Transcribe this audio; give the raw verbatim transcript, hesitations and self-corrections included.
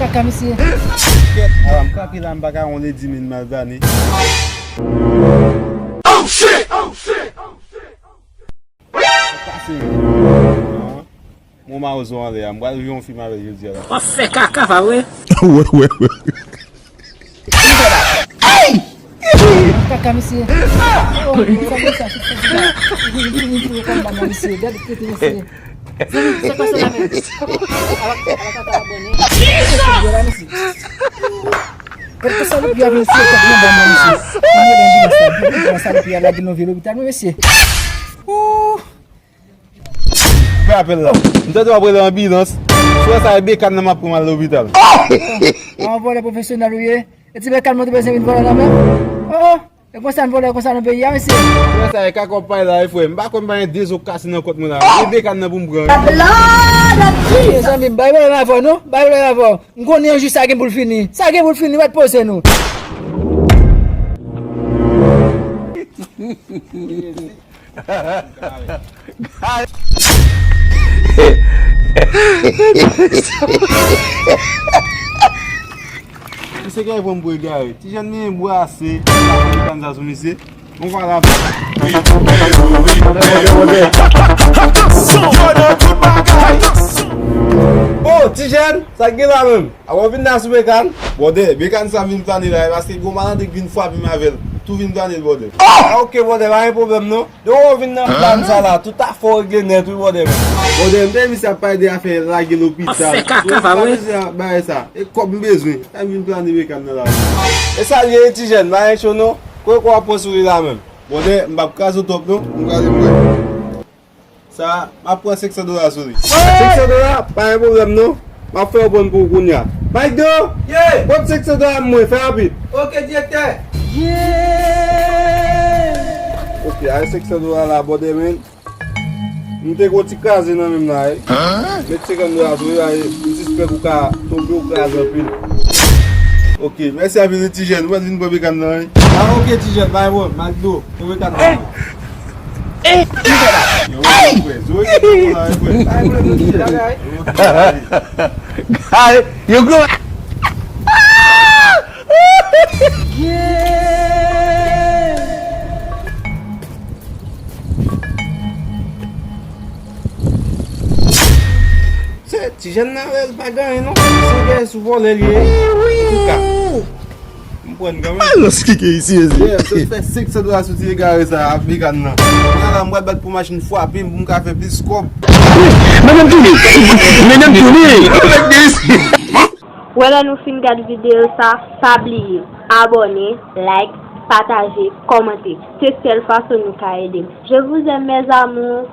Kaka misye. Kèt, ala m kanpe la, m pa ka wonn e di min m al flane. Oh shit! Oh shit! Oh shit! Pase men. Mon mawozo anlè a, m pral jwe yon fim avè l jodi a la. W ap fè kaka, pa vre? Wè, wè, wè. Kaka misye. Oh, sa misye a sot fè di la. Li vin pou yo konn ban nan misye. Gade tete misye. Zanmi, sa k pase la menm? Ala, ala kaka abòne. Gade salopri a vin sou kòk nan ban nan misye. Mwen nan ambulans la. Mwen salopri a lage nan vye lopital mwen mesye. Ooh. Koupe apèl la. M tande w ap rele anbilans. Si w wè sa, e bekàn nan m ap pran m al lopital. An vòlè pwofesyonèl ou ye? E ti bekàn mwen te bezwen vin vòlè nan men? Oh, oh. E konsa n vòlè konsa nan peyi a, mesye. Frè, sa e kaka w ap pale la, wi, frè. M pa konn pa gen de zo k kase nan kont mwen la. E bekàn nan pou m pran, wi. Mezanmi, m bay pwoblèm avè w, non. M bay pwoblèm avè w. M konnen yon jou sa gen pou l fini. Sa gen pou l fini, mèt poze nou. Misye gen pran m pou egare. Ti jèn li anbrase. Kanza sou misye. Bon, vwala. Oh, ti jèn, sa k gen la menm? Apa w vin la sou bekàn? Bwòdè, bekàn sa m vin flane la, e paske gon malandren k vin frape m avè l. Tou vin flane l, bwòdè. Ah, ok, bwòdè, pa gen pwoblèm non. Depi w vin nan plan sa la, tout afè w regle nèt wi, bwòdè, men. Bwòdè, m te di misye ap pale de afè lage lopital. Ap fè kaka, pa vre? Bagay sa, e kòb m bezwen. Sa m vin flane bekàn nan la. E sa l ye, ti jèn, pa gen cho non. Kote kò w ap pran sou li la menm? Bwòdè, m p ap kraze w twòp non. M kraze m wè. Sa, m ap pran senk san dola sou li. Senk san dola? Pa gen pwoblèm non. M ap fè yon bon pou ou kounya. Maydo! Ye! Pot senk san dola mwen, fè rapid. Ok, direktè. Ok, ay senk san dola la, bwòdè, men. M te gon ti kraze nan men m la, wi. Met senkant dola sou li, la, m sispèk ou ka tonbe, ou kraze anpil. Ok, mèsi anpil, wi, ti jèn. Ou mèt vin pran bekàn nan, wi. Ah, ok, ti jèn, pa gen pwoblèm, Maydo. Pran bekàn nan. Yo, wi, frè. Yo, wi, frè. Pa gen pwoblèm, ti jèn. Ay, yo, gwo. Se ti jèn nan, el pa gen anyen non. Se gen sou vòlè li ye. Antouka, m pran kanmenm. Alòs ki gen isi, isi. Yeah, sot fè senk san dola sou ti egare sa a, African nan. Kounya la, m pral bat pou machin frape m, pou m ka fè plis kòb. Men menm tounen. Men menm tounen. Wè lè nou fin gad videyo sa, pa bliye abòne, like, pataje, kòmante. Se sèl fason nou ka ede m. Je vous aime, mes amours.